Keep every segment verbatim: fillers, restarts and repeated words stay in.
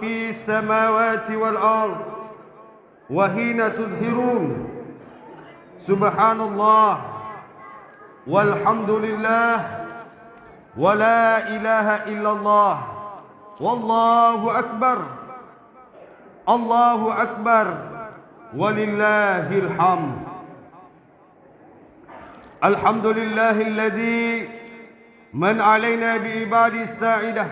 في السماوات والأرض وحين تظهرون. سبحان الله والحمد لله ولا إله إلا الله والله أكبر. الله أكبر ولله الحمد. الحمد لله الذي من علينا بعباده الساعدة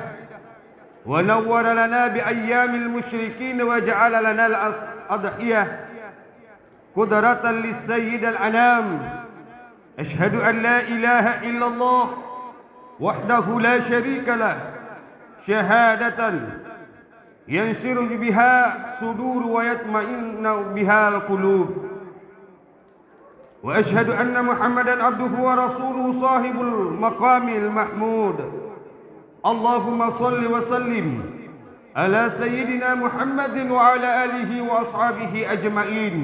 ونور لنا بأيام المشركين وجعل لنا الأضحية قدرة للسيد الأنام. أشهد أن لا إله إلا الله وحده لا شريك له شهادة ينشرح بها الصدور ويطمئن بها القلوب. وأشهد أن محمدا عبده ورسوله صاحب المقام المحمود. اللهم صل وسلم على سيدنا محمد وعلى آله وأصحابه أجمعين.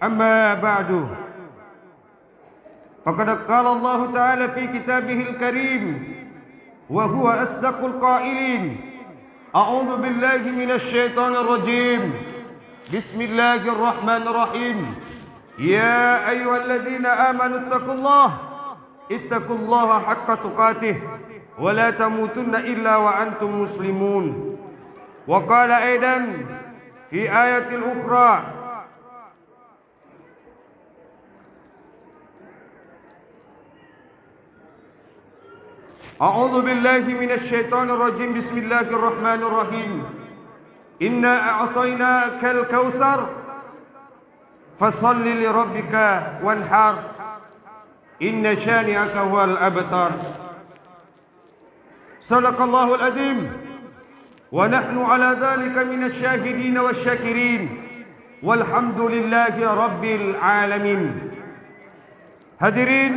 أما بعد، فقد قال الله تعالى في كتابه الكريم وهو أصدق القائلين: أعوذ بالله من الشيطان الرجيم. بسم الله الرحمن الرحيم. يا أيها الذين آمنوا اتقوا الله، اتقوا الله حق تقاته ولا تموتن إلا وأنتم مسلمون. وقال أيضا في آية أخرى: أعوذ بالله من الشيطان الرجيم. بسم الله الرحمن الرحيم. إنا أعطيناك الكوثر فصل لربك وانحر إن شانئك هو الأبتر. صدق الله العظيم ونحن على ذلك من الشاهدين والشاكرين والحمد لله رب العالمين. Hadirin,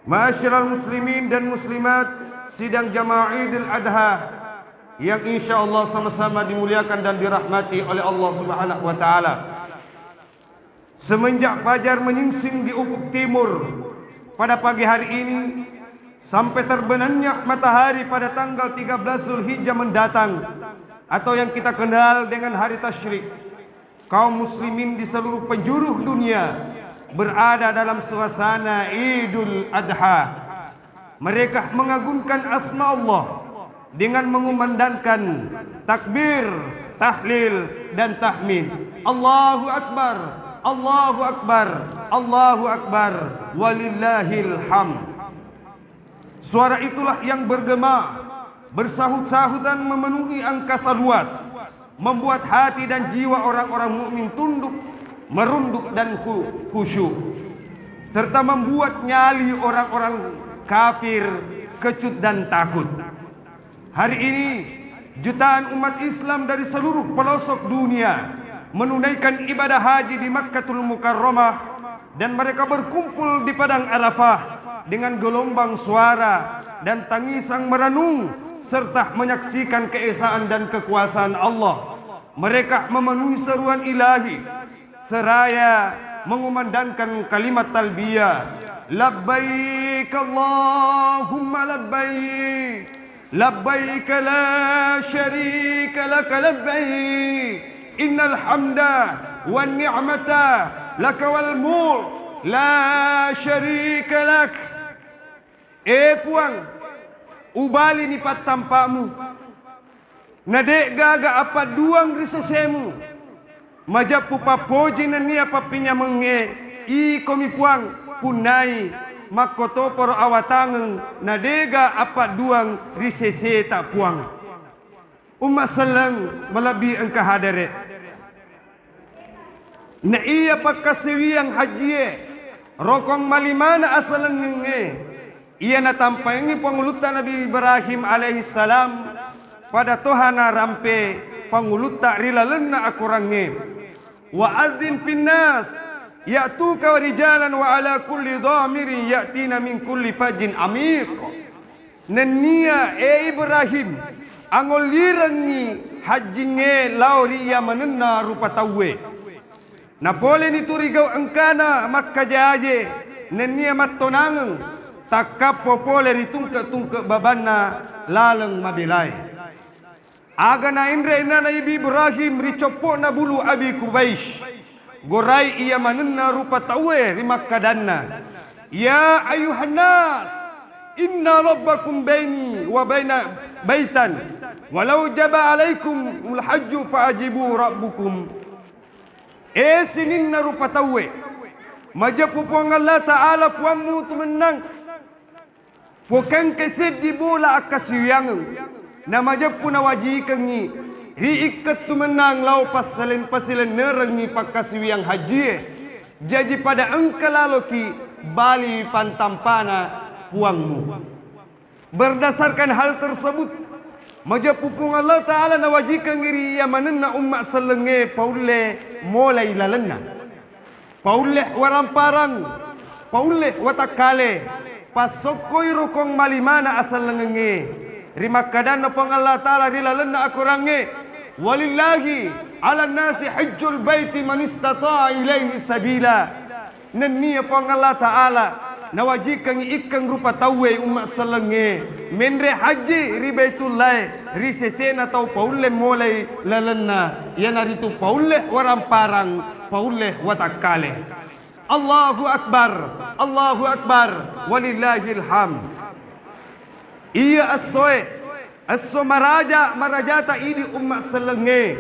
ma'asyiral muslimin dan muslimat, sidang jamaah Idul Adha yang insya Allah sama-sama dimuliakan dan dirahmati oleh Allah Subhanahu wa Ta'ala. Semenjak fajar menyingsing di ufuk timur pada pagi hari ini, sampai terbenamnya matahari pada tanggal tiga belas Zulhijjah mendatang, atau yang kita kenal dengan hari tasyrik, kaum muslimin di seluruh penjuru dunia berada dalam suasana Idul Adha. Mereka mengagungkan asma Allah dengan mengumandangkan takbir, tahlil, dan tahmid. Allahu Akbar, Allahu Akbar, Allahu Akbar, walillahil hamd. Suara itulah yang bergema, bersahut-sahutan memenuhi angkasa luas, membuat hati dan jiwa orang-orang mukmin tunduk, merunduk, dan khu-, khusyuk, serta membuat nyali orang-orang kafir kecut dan takut. Hari ini, jutaan umat Islam dari seluruh pelosok dunia menunaikan ibadah haji di Makkatul Mukarramah dan mereka berkumpul di Padang Arafah dengan gelombang suara dan tangisan merenung serta menyaksikan keesaan dan kekuasaan Allah. Mereka memenuhi seruan ilahi seraya mengumandangkan kalimat talbiyah, "Labbaik Allahumma labbaik, labbaik la syarika laka labbaik, innal hamda wan ni'mata laka wal mulk la syarika lak." E Puang, ubalini pattampamu. Na de'gaga appadduang ri sesemu. Majeppu pappoji nennia pappinyamengnge, ikomi Puang, punnai makkotoparo awatangeng na de'ga appadduang ri seseta Puang. Umma selleng malebbi engka hadere. Na iya pakkasewiyang hajjie, rokong malimana asalengngengnge, iya natampaengngi Pangulutta Nabi Ibrahim alaihissalam pada toha narampe Pangulutta ri lalenna akorangnge. Wa adzin finnas ya'tuka rijalan wa ala kulli dhamirin ya'tina min kulli fajjin amiq. Nennia, e Ibrahim, angollirengngi hajjingnge lao ri iya manenna rupa tauwe. Napoleni tu ri gau engkana makkajaje, nennia mattonangeng takkappo pole ri tungke-tungke babanna laleng mabelae. Aga naénré na Nabi Ibrahim ri coppo'na bulu Abi Kubaish, gorai iya manenna rupa tauwé ri makkadanna, "Ya ayyuhan nas, inna rabbakum baini wa baina baitan, walau jaba alaikumul hajju fa ajibu rabbukum." É sininna rupa tauwé, majeppu Puang Allah Ta'ala Puammu tu mennang. Pokangkai seddi bola akkasiwiyangeng, namajeppu nawajikengngi ri ikkeng tu mennang lao passaleng-, pasilennerengngi pakkasiwiyang hajjie. Jaji pada engka laloki bali pantampana Puangmu. Berdasarkan hal tersebut, majeppu Puang Allah Ta'ala nawajikengngi ri iya manenna umma sellengnge paulle molai lalenna. Paulle waramparang, paulle watakkale, passokkoi rokong malimana asellengengnge. Ri makkadanna Puang Allah Ta'ala ri lalenna akorangnge, "Walillahi 'alan nasi hajjul baiti man istata'a ilaihi sabila." Nennia Puang Allah Ta'ala nawajikengngi ikkeng rupa tauwe umma sellengnge menre hajji ri Baitullae ri sesena tau paulle molai lalenna, iyanaritu paulle waramparang, paulle watakkale. Allahu Akbar, Allahu Akbar, walillahil hamd. Iya essoe, esso maraja, marajata idi umma sellengnge.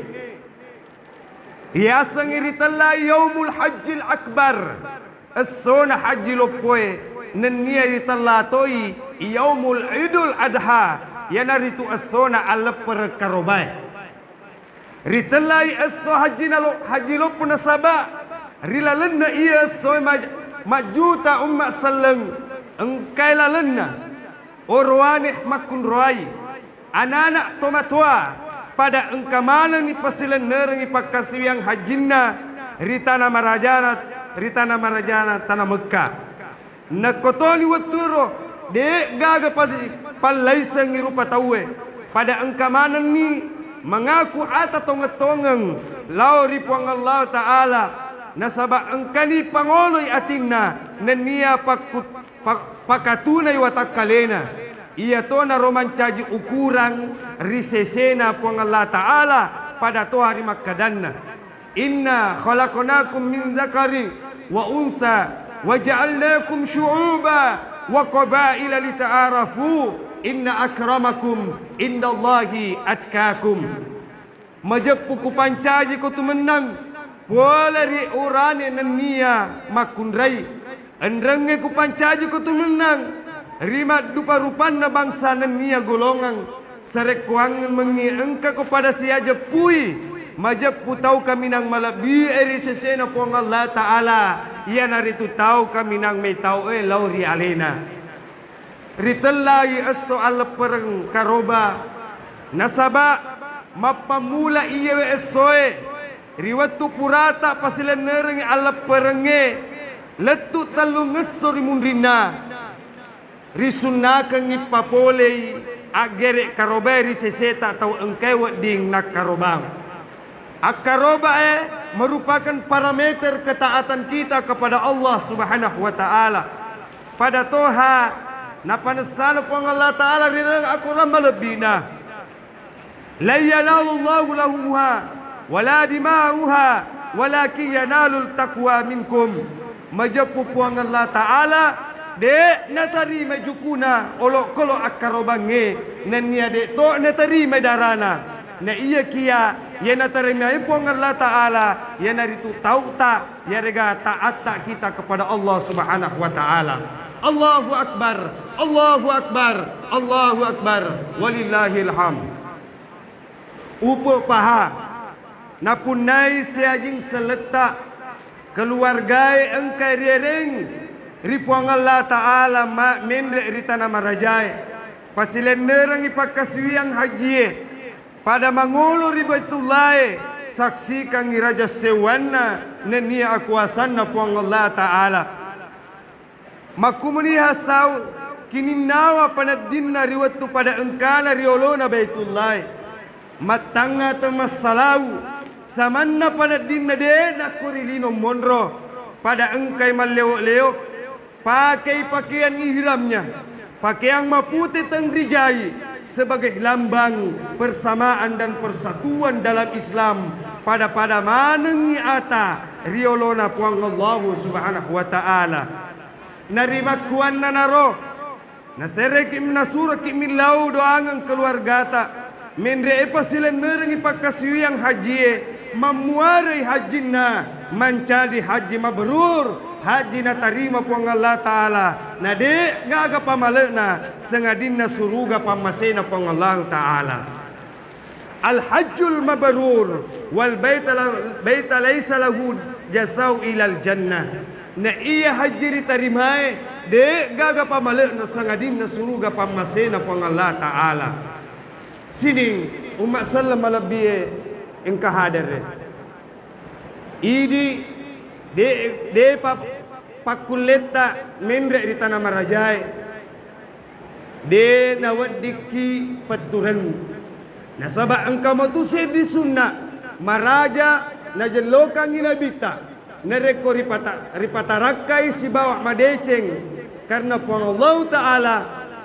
Riasengngi ritellai Yaumul Hajjil Akbar, essona hajji loppoe, nennia ritella toi Yaumul Idul Adha, iyanaritu essona alleppereng karobae. Ritellai esso hajjina lo-, hajji loppo nasaba ri lalenna iya essoe maj-, majjuta umma selleng engkae lalenna, orowane makkunroai, anana tomatoa, pada engka manenni pasilennerengngi pakkasiwiang hajjinna ri tana marajana, ri tana marajana tana Mekka. Nakkotoni wettuero, de'gaga pa-, pallaisengngi rupa tauwe, pada engka manenni mangaku ata tongeng-tongeng lao ri Puang Allah Ta'ala, nasaba engkani pangoloi atinna nennia pakku-, pa-, pakatunai watakkalena, iyatonaro mancaji ukurang ri sesena Puang Allah Ta'ala pada toha ri makkadanna. Inna khalaqnakum min dzakarin wa untsa wa ja'alnakum syu'uban wa qabaila lita'arafu, inna akramakum indallahi atqakum. Majeppu kupancajiko tumennang pole ri urane nennia makkunrai. Enrengnge kupancajiko tumennang ri maddupa-rupanna bangsa nennia golongang, sarekkoangngemmengngi engkako pada siajeppui majeppu tau kaminang malebbi'e ri sesena Puang Allah Ta'ala, iyanaritu tau kaminang metau'e lao ri alena. Ritellai esso alleppereng karoba, nasaba mappammula iyawe essoe, ri wettu purata pasilennerengngi allepperengnge, lettu tellungesso ri munrinna, risunnakengngi papolei aggere karobae ri seseta tau engkae wedding nakkarobang. Akkarobae merupakan parameter ketaatan kita kepada Allah Subhanahu wa Ta'ala. Pada toha napanessana Puang Allah Ta'ala ri laleng akorang malebbina. "Lan yanalullahu luhumuha wala dima'uha walakin yanaluhu taqwa minkum." Majeppu Puang Allah Ta'ala, de' natarima jukuna olokolo akkarobangnge, nennia de' to natarima darana. Na iyakiya, iya natarimai Puang Allah Ta'ala, iyanaritu tau'ta, iyarega ta'atta kita kepada Allah Subhanahu wa Ta'ala. Allahu Akbar, Allahu Akbar, Allahu Akbar, walillahil hamd. Upo paha, napunnai siajing selletta, keluargae engkai riereng ri Puang Allah Ta'ala ma-, menre ri tana marajae, pasilennerengngi pakkasiwiang hajjie, pada mangolo ri Baitullae, saksikangngi raja sewwanna nennia akuasanna Puang Allah Ta'ala. Makkumuniha sau kininnawa paneddinna ri wettu pada engkana ri olona Baitullae. Mattangnga to massalau, samanna paneddinna de' nakko ri lino monro, pada engkai mallewo-lewo. Pakei pakeang ihramnya, pakeang mapute tenrijai, sebagai lambang persamaan dan persatuan dalam Islam, pada-pada manengngi ata ri olona Puang Allahu Subhanahu wa Ta'ala. Narimakkuannanaro, nasereki, nasureki millau doangeng keluargata, menre e pasilennerengi pakkasiwiang hajjie, mammuarei hajjinna mancaji hajji mabrur, hajji natarima Puang Allah Ta'ala, na de' gaga pamale'na, sengadinna suruga pammasena Puang Allah Ta'ala. Al-hajjul mabrur wal baita la-, baita laisa lahu jasau ilal jannah. Na iya hajji ritarimae, de' gaga pamale'na, sengadinna suruga pammasena Puang Allah Ta'ala. Sining umma selleng malebbie engka hadere. Idi de-, depa pakkulletta menre ri tana marajae. De naweddikki petturenni. Nasaba engka matu seddi sunna maraja najellokangngi Nabitta, narekko ripata-, ripatarakkai sibawa madeceng, karena Puang Allahu Ta'ala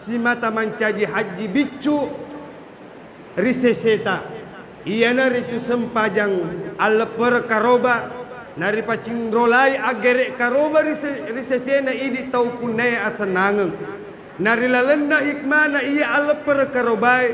simata mancaji hajji biccu ri seseta, iyanaritu sempajang alleppere karoba, naripacinrolai aggere karoba ri se-, ri sesena idi tau punnae asennangeng. Narilalenna hikmana iya alleppere karobae,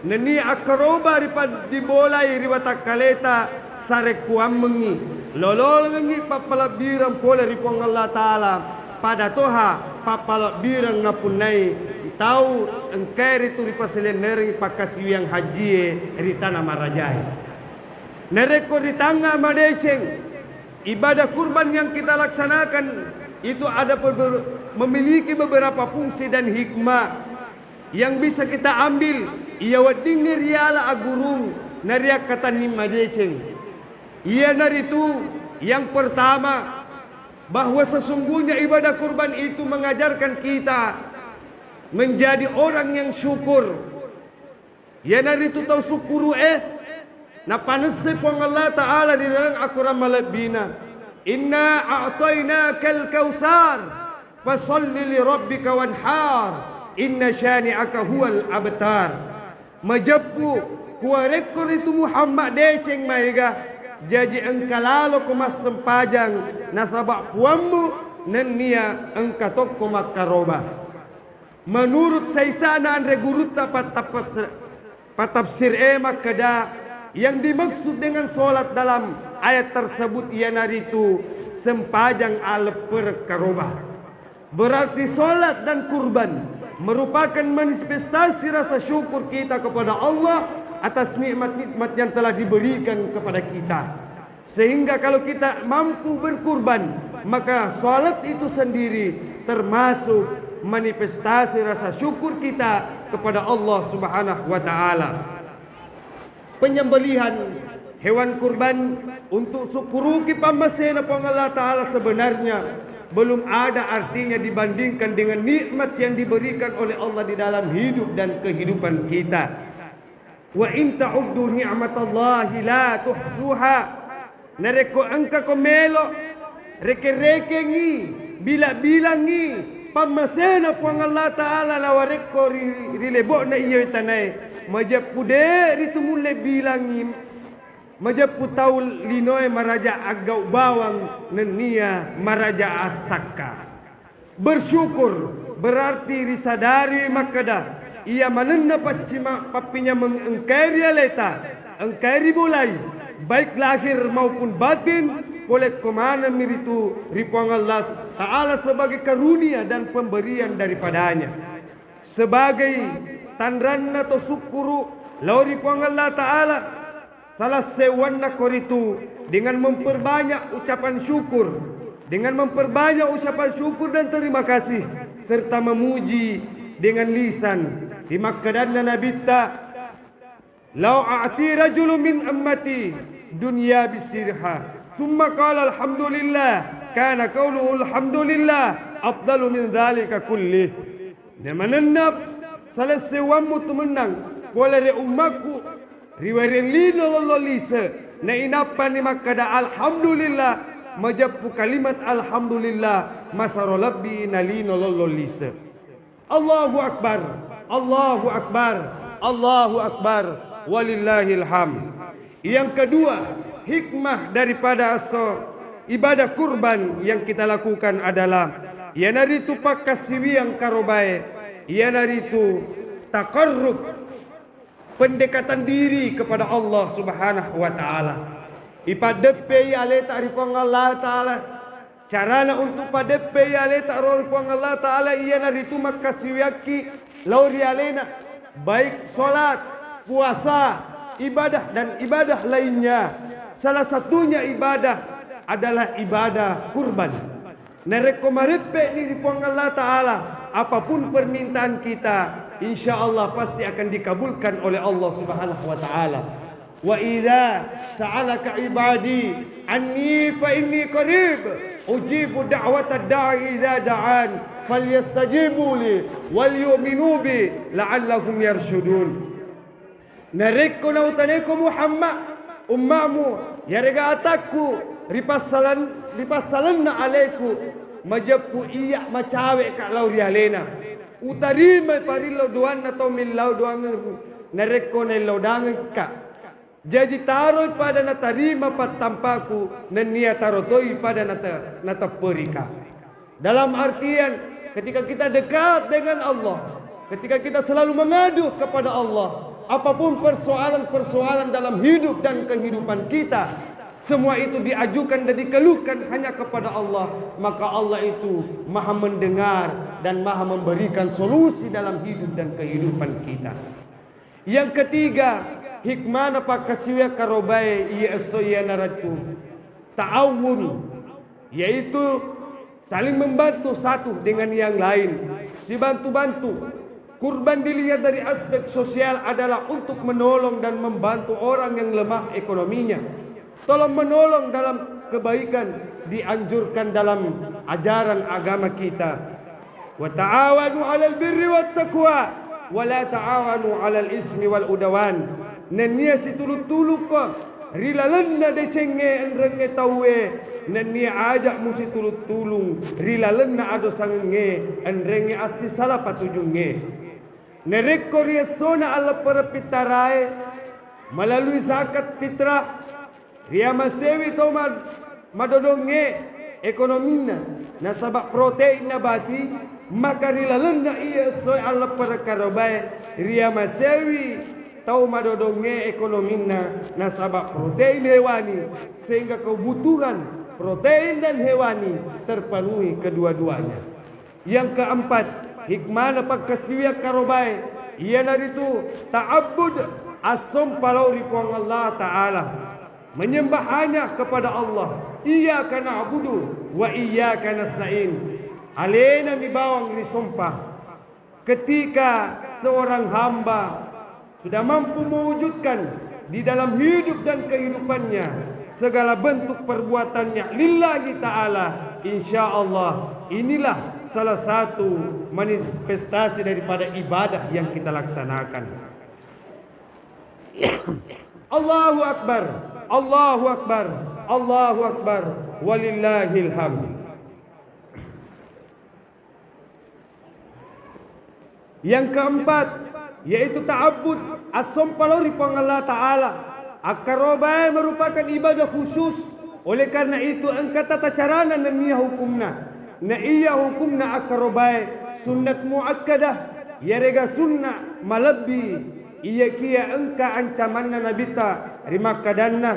nennia akkaroba ripaddibolai ri watakkaleta sarekkuammengngi, lolongengngi pappalebbireng pole ri Puang Allah Ta'ala, pada toha pappalebbireng napunnai tau engkae ritu ripasilennerengngi pakkasiwiang hajjie ri tana marajae. Narekko ritangnga madeceng, ibadah kurban yang kita laksanakan itu ada beber-, memiliki beberapa fungsi dan hikmah yang bisa kita ambil, iya weddingnge riala aggurung nariakkatanni madeceng. Iyanaritu yang pertama, bahwa sesungguhnya ibadah kurban itu mengajarkan kita menjadi orang yang syukur. Iyanaritu tau sukkuru'e napanesse Puang Allah Ta'ala ri laleng akorang malebbina, "Inna a'tainakal kautsar, fasalli li rabbika wanhar, inna syani'aka huwal abtar." Majeppu, kuwarekko ritu Muhammad deceng maega, jaji engka laloko massempajang nasaba Puammu nennia engka tokko makkaroba. Menurut saisana anre gurutta pattappas-, patafsir e makkeda, yang dimaksud dengan sholat dalam ayat tersebut iyanaritu sempajang aleppereng karoba. Berarti sholat dan kurban merupakan manifestasi rasa syukur kita kepada Allah atas nikmat-nikmat yang telah diberikan kepada kita. Sehingga kalau kita mampu berkurban, maka salat itu sendiri termasuk manifestasi rasa syukur kita kepada Allah Subhanahu wa Ta'ala. Penyembelihan hewan kurban untuk sukkuruki pammasena Puang Allah Ta'ala sebenarnya belum ada artinya dibandingkan dengan nikmat yang diberikan oleh Allah di dalam hidup dan kehidupan kita. Wa in ta'uddu ni'matallahi la tuhsuha. Narekko engkako melo reke-rekengngi, bila-bilangngi pammasena Puang Allah Ta'ala nawarekko ri, ri lebo'na iyawe tanae, majeppu de' ritu mulle bilangngi, majeppu tau linoe maraja aggau bawang nennia maraja assakka. Bersyukur berarti risadari makkeda, iya manenna paccima-, pappinyameng engkae ri aleta, engkae ribolai, baik lahir maupun batin, pole ko manengmi ritu ri Puang Allah Ta'ala sebagai karunia dan pemberian daripadanya. Sebagai tanranna to sukkuru lao ri Puang Allah Ta'ala, salah seuwanna koritu dengan memperbanyak ucapan syukur, dengan memperbanyak ucapan syukur dan terima kasih, serta memuji dengan lisan. Di makkadanna Nabitta, "Lau a'ti rajulun min ummati dunya bisirha, thumma qala alhamdulillah, kana qauluhu alhamdulillah afdalu min dzalika kullih." Namanenna salessewanmu tu mennang pole ri ummakku, riwereng lino lollo lise, nainappani makkeda alhamdulillah, majeppu kalimat alhamdulillah masaro lebbi na lino lollo lise. Allahu Akbar, Allahu Akbar, Allahu Akbar, walillahil hamd. Yang kedua, hikmah daripada aso ibadah kurban yang kita lakukan adalah iyanaritu pakkasiwiang karobae, iyanaritu taqarrub, pendekatan diri kepada Allah Subhanahu wa Ta'ala. Ipaddeppei aleta ri Puang Allah Ta'ala. Carana untuk padeppei aleta ro ri Puang Allah Ta'ala iyanaritu makkasiwiakki lao ri alena, baik sholat, puasa, ibadah, dan ibadah lainnya. Salah satunya ibadah adalah ibadah kurban. Narekko mareppe'ni ri Puang Allah Ta'ala, apapun permintaan kita, insya Allah pasti akan dikabulkan oleh Allah Subhanahu wa Ta'ala. Wa idza sa'alaka ibadi anni fa inni qarib, ujibu da'watad da'i idza da'an, falyastajibu li wal yu'minu bi la'allahum yarsyudun. Narekko nautaneko Muhammad, ummamu, yarega atakku, ripassalan-, ripassalenna aleku, majeppu iya macawe'ka lao ri alena. Utarimai parillau doanna tau millau doangeng, narekko naillau dangengka. Jaji taroi pada natarima pattampaku, nennia taro toi pada nate-, natepperika. Dalam artian, ketika kita dekat dengan Allah, ketika kita selalu mengadu kepada Allah, apapun persoalan-persoalan dalam hidup dan kehidupan kita, semua itu diajukan dan dikeluhkan hanya kepada Allah, maka Allah itu Maha Mendengar dan Maha Memberikan solusi dalam hidup dan kehidupan kita. Yang ketiga, hikmana pakkasiwiang karobae iye esso iyanaratu ta'awun, yaitu saling membantu satu dengan yang lain, sibantu-bantu. Kurban dilihat dari aspek sosial adalah untuk menolong dan membantu orang yang lemah ekonominya. Tolong menolong dalam kebaikan dianjurkan dalam ajaran agama kita. Wa ta'awanu 'alal birri wat taqwa, wa la ta'awanu 'alal ismi wal udwan. Nennia situlung-tulungko ri lalenna decengnge enrengnge tauwe, nennia aja' musitulung-tulung ri lalenna adosangengnge enrengnge assisala patujungnge. Narekko ri essona alleppereng pittarae melalui zakat fitrah, riamasewi tau ma-, madodongnge ekonominna nasaba' protein nabati, maka ri lalenna iya essoe alleppereng karobae riamasewi tau madodongnge ekonominna nasaba' protein hewani, sehingga kebutuhan protein dan hewani terpenuhi kedua-duanya. Yang keempat, hikmana pakkasiwiang karobae iyanaritu ta'abbud, assompa lao ri Puang Allah Ta'ala. Menyembah hanya kepada Allah. Iyyaka na'budu wa iyyaka nasta'in. Alena mi bawang risompa. Ketika seorang hamba sudah mampu mewujudkan di dalam hidup dan kehidupannya segala bentuk perbuatannya lillahi ta'ala, insya Allah inilah salah satu manifestasi daripada ibadah yang kita laksanakan. Allahu Akbar, Allahu Akbar, Allahu Akbar, walillahil hamd. Yang keempat, yaitu ta'abbud, assompa lao ri Puang Allah Ta'ala. Akkarobae merupakan ibadah khusus. Oleh karena itu, engka tata carana nennia hukumna. Na iya hukumna akkarobae sunnat muakkadah, yarega sunnah malebbi. Iyakiya engka ancamanna Nabitta ri makkadanna,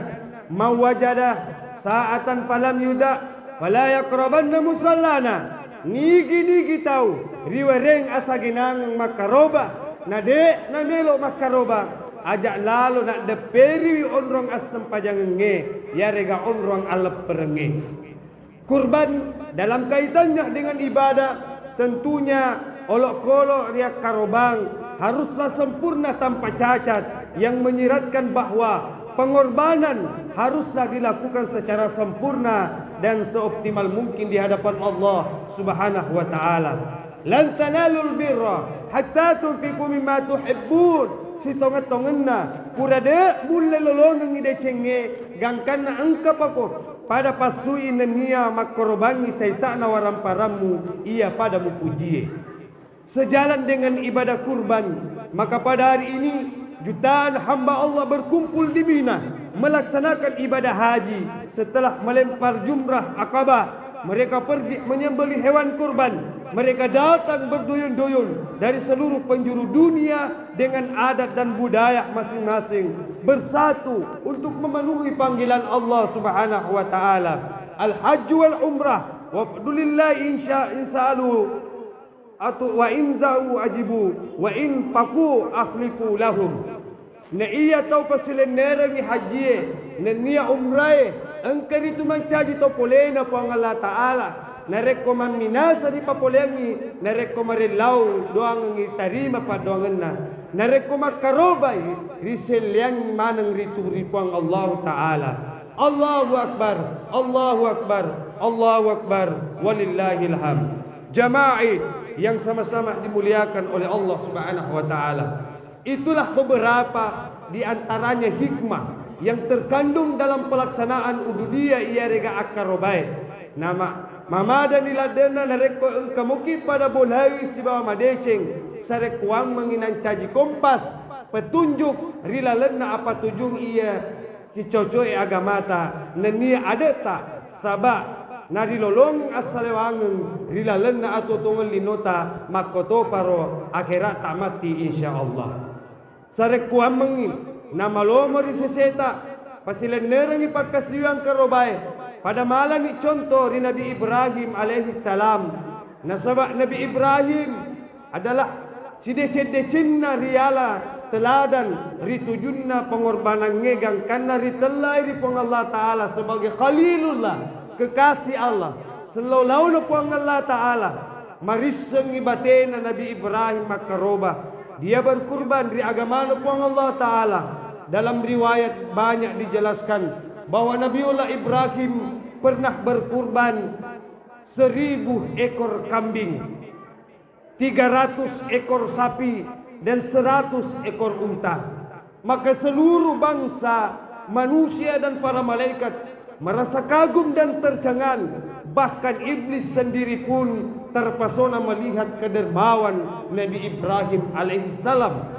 "Man wajada sa'atan falam yuda, fala yaqrabanna musallana." Nigi-nigi tau riwereng asagenangeng makkaroba, na de' namelo makkaroba, aja' lalo naddepperiwi onrong assempajangengnge, yarega onrong allepperengnge. Kurban dalam kaitannya dengan ibadah, tentunya olokolo riakkarobang haruslah sempurna tanpa cacat, yang menyiratkan bahwa pengorbanan haruslah dilakukan secara sempurna dan seoptimal mungkin di hadapan Allah Subhanahu wa Ta'ala. "Lan tanalul birra hatta tunfiqu mimma tuhibbun." Sitongeng-tongenna, pura de' mulle lolongengngi decengnge, gangkanna engkapako pada passui nennia makkorobangngi saisa'na waramparammu iya pada mupujie. Sejalan dengan ibadah kurban, Maka pada hari ini, jutaan hamba Allah berkumpul di Mina melaksanakan ibadah haji. Setelah melempar jumrah Aqabah, mereka pergi menyembelih hewan kurban. Mereka datang berduyun-duyun dari seluruh penjuru dunia dengan adat dan budaya masing-masing, bersatu untuk memenuhi panggilan Allah Subhanahu wa Ta'ala. Al-Hajju wal Umrah, wafdulillahi insya-, insalu atu wa in za'u ajibu wa in faku akhlifu lahum. Na iya tau pasilennerengngi hajjie nennia umrae, engka ritu mancaji to polena Puang Allah Ta'ala. Narekko mamminasa ripapoleangngi, narekko marellau doangengngi tarima paddoangenna, narekko makkarobai riselleangngi maneng ritu ri Puang Allah Ta'ala. Allahu Akbar, Allahu Akbar, Allahu Akbar, walillahil hamd. Jamaah yang sama-sama dimuliakan oleh Allah Subhanahu wa Ta'ala. Itulah beberapa di antaranya hikmah yang terkandung dalam pelaksanaan ubudiyah iyarega akkarobae. Nama mamadani laddenna narekko engka muki pada bolai sibawa madeceng, sarekkuammengngi nancaji kompas, petunjuk ri lalenna apatujung iya sicoco'e agamata nennia ade'ta, saba' narilolong assalewangeng ri lalenna atuo-tuongeng linota, makkotoparo akheratta matti, insyaallah. Sarekkuammengngi namalomo ri seseta, pasilennerengngi pakkasiwiang karobae, pada malani conto ri Nabi Ibrahim alaihi salam. Nasaba' Nabi Ibrahim adalah sideceng-decenna riala teladan ri tujunna pengorbanangnge gangkanna ritellai ri Puang Allah Ta'ala sebagai Khalilullah, kekasih Allah, sellau-launa Puang Allah Ta'ala. Marissengngi batena Nabi Ibrahim makkaroba. Dia berkurban ri agamana Puang Allah Ta'ala. Dalam riwayat banyak dijelaskan bahwa Nabiullah Ibrahim pernah berkurban seribu ekor kambing, tiga ratus ekor sapi, dan seratus ekor unta. Maka seluruh bangsa, manusia, dan para malaikat merasa kagum dan tercengang. Bahkan iblis sendiri pun terpesona melihat kedermawan Nabi Ibrahim alaihissalam.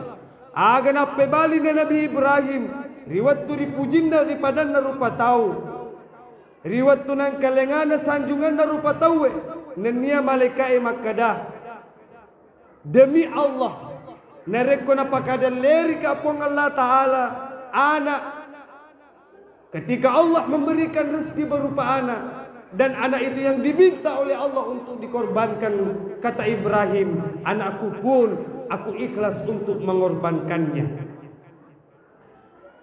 Aga nappebalina Nabi Ibrahim ri wettu ripujinna ri padanna rupa tau. Ri wettu nangkalengana sanjunganna rupa tauwe, nennia malaika'e makkeda, "Demi Allah, narekko napakadellerika Puang Allah Ta'ala ana', ketika Allah memberikan rezeki berupa anak, dan anak itu yang diminta oleh Allah untuk dikorbankan, kata Ibrahim, anakku pun aku ikhlas untuk mengorbankannya."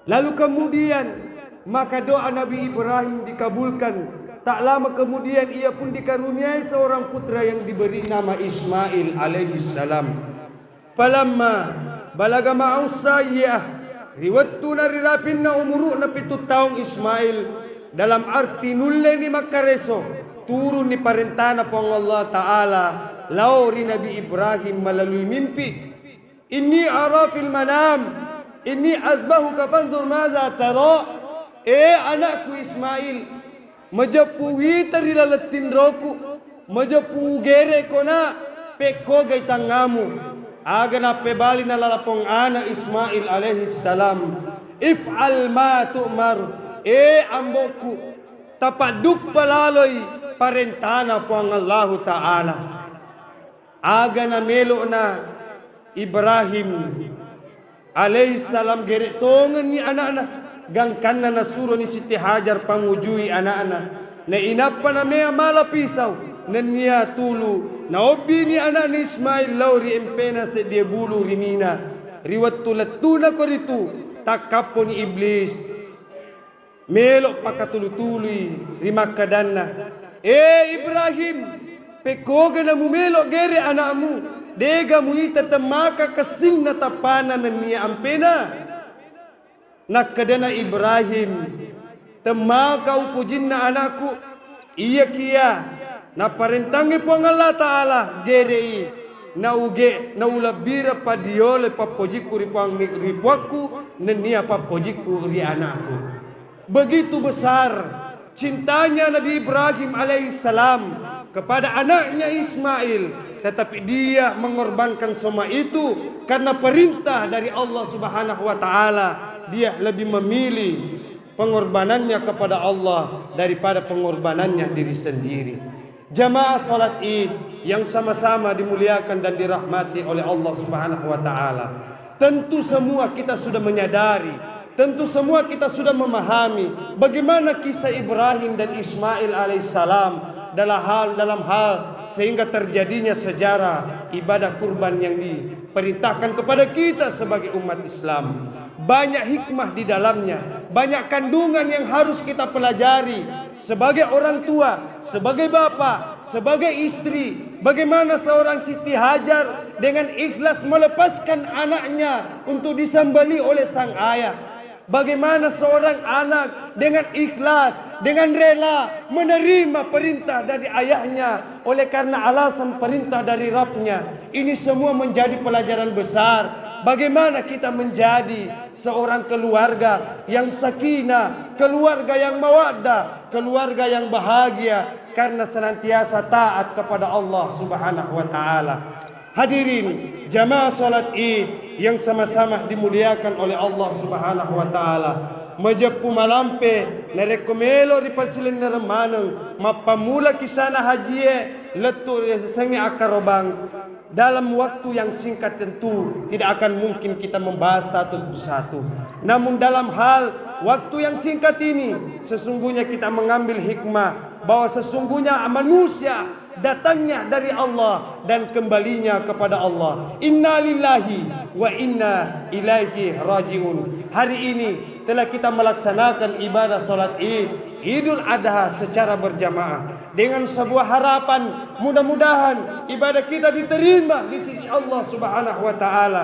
Lalu kemudian, maka doa Nabi Ibrahim dikabulkan. Tak lama kemudian, ia pun dikaruniai seorang putra yang diberi nama Ismail alaihissalam. Falamma balaga ma'us sayyah, ri wettu narirapinna umuru'na pitu taung Ismail, dalam arti nulleni makkareso, turunni parentana Puang Allah Ta'ala lao ri Nabi Ibrahim melalui mimpi. "Inni ara fil manam, inni azbahuka fanzur maza tara." Eh, anakku Ismail, majeppu wita ri laleng tinroku, majeppu ugereko na, pekkogai tangngamu. Aga nappebali nalalapong ana' Ismail alaihissalam, "If'al ma tu'mar." Eh, ambokku, tapadduppa laloi parentana Puang Allahu Ta'ala. Aga namelo'na Ibrahim alaihissalam, gere' tongenni ana'na, gangkanna nasuroni Siti Hajar pangujui ana'na. Nainappa namea mala pisau, nennia tulu naobbini ana'na Ismail lao ri empena seddie bulu ri Mina. Ri wettu lettuna koritu, takkapponi Iblis. Melo' pakatulu-tului ri makkadanna, "Eh Ibrahim, pekkoga namumelo' gere' ana'mu? Dega muita temmaka kessinna tappana nennia ampena?" Nakkadana Ibrahim, "Temmaka upojinna anakku, iyakiya naparentangngi Puang Allah Ta'ala, gere'i, nauge, naulebbireng padiolo pappojikku ri Puang, ri Puakku, nennia pappojikku ri anakku." Begitu besar cintanya Nabi Ibrahim alaihissalam kepada anaknya Ismail, Tetapi dia mengorbankan semua itu karena perintah dari Allah Subhanahu wa Ta'ala. Dia lebih memilih pengorbanannya kepada Allah daripada pengorbanannya diri sendiri. Jamaah salat Id yang sama-sama dimuliakan dan dirahmati oleh Allah Subhanahu wa Ta'ala. Tentu semua kita sudah menyadari, tentu semua kita sudah memahami bagaimana kisah Ibrahim dan Ismail alaihissalam dalam hal, dalam hal sehingga terjadinya sejarah ibadah kurban yang diperintahkan kepada kita sebagai umat Islam. Banyak hikmah di dalamnya, banyak kandungan yang harus kita pelajari sebagai orang tua, sebagai bapak, sebagai istri. Bagaimana seorang Siti Hajar dengan ikhlas melepaskan anaknya untuk disembelih oleh sang ayah? Bagaimana seorang anak dengan ikhlas, dengan rela menerima perintah dari ayahnya oleh karena alasan perintah dari Rabbnya? Ini semua menjadi pelajaran besar. Bagaimana kita menjadi seorang keluarga yang sakinah, keluarga yang mawaddah, keluarga yang bahagia karena senantiasa taat kepada Allah Subhanahu wa Ta'ala. Hadirin jamaah salat Id yang sama-sama dimuliakan oleh Allah Subhanahu wa Ta'ala, majeppu malampe narekko melo ripasilennereng maneng, mappammula kisana hajie lettu ri yasengnge akkarobang. Dalam waktu yang singkat tentu tidak akan mungkin kita membahas satu persatu. Namun dalam hal waktu yang singkat ini, sesungguhnya kita mengambil hikmah bahwa sesungguhnya manusia datangnya dari Allah dan kembalinya kepada Allah. Inna lillahi wa inna ilaihi rajiun. Hari ini telah kita melaksanakan ibadah salat Id, Idul Adha secara berjamaah dengan sebuah harapan, mudah-mudahan ibadah kita diterima di sisi Allah Subhanahu wa Ta'ala.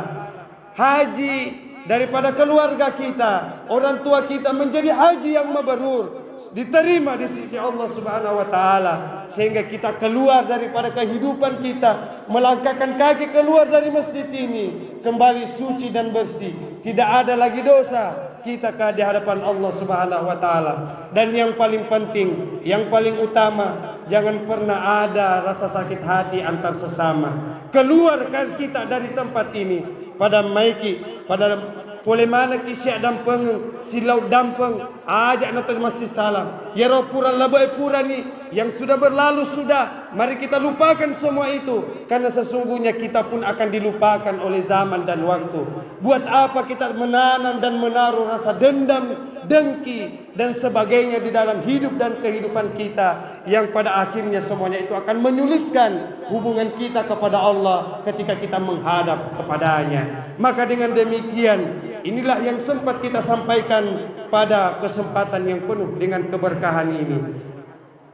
Haji daripada keluarga kita, orang tua kita menjadi haji yang mabrur, diterima di sisi Allah Subhanahu wa Ta'ala, sehingga kita keluar daripada kehidupan kita, melangkahkan kaki keluar dari masjid ini, kembali suci dan bersih. Tidak ada lagi dosa kita ke di hadapan Allah Subhanahu wa Ta'ala. Dan yang paling penting, yang paling utama, jangan pernah ada rasa sakit hati antar sesama. Keluarkan kita dari tempat ini. Pada maiki, pada pole manekki sia dampengeng, silau dampeng, aja' nato massisala. Iyaro pura labe'e purani, yang sudah berlalu sudah. Mari kita lupakan semua itu, karena sesungguhnya kita pun akan dilupakan oleh zaman dan waktu. Buat apa kita menanam dan menaruh rasa dendam, dengki, dan sebagainya di dalam hidup dan kehidupan kita, yang pada akhirnya semuanya itu akan menyulitkan hubungan kita kepada Allah ketika kita menghadap kepada-Nya. Maka dengan demikian, inilah yang sempat kita sampaikan pada kesempatan yang penuh dengan keberkahan ini.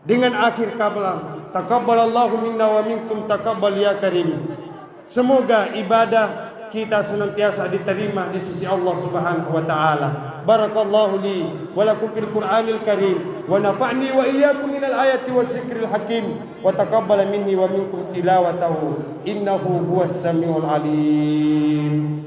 Dengan akhir kalam, taqabbalallahu minna wa minkum taqabbal ya karim. Semoga ibadah kita senantiasa diterima di sisi Allah Subhanahu wa Ta'ala. Barakallahu li wa lakum fil Qur'anil Karim, wa nafa'ni wa iyyakum minal ayati wa zikril hakim, wa taqabbala minni wa minkum tilawatahu, innahu huwas samiul alim.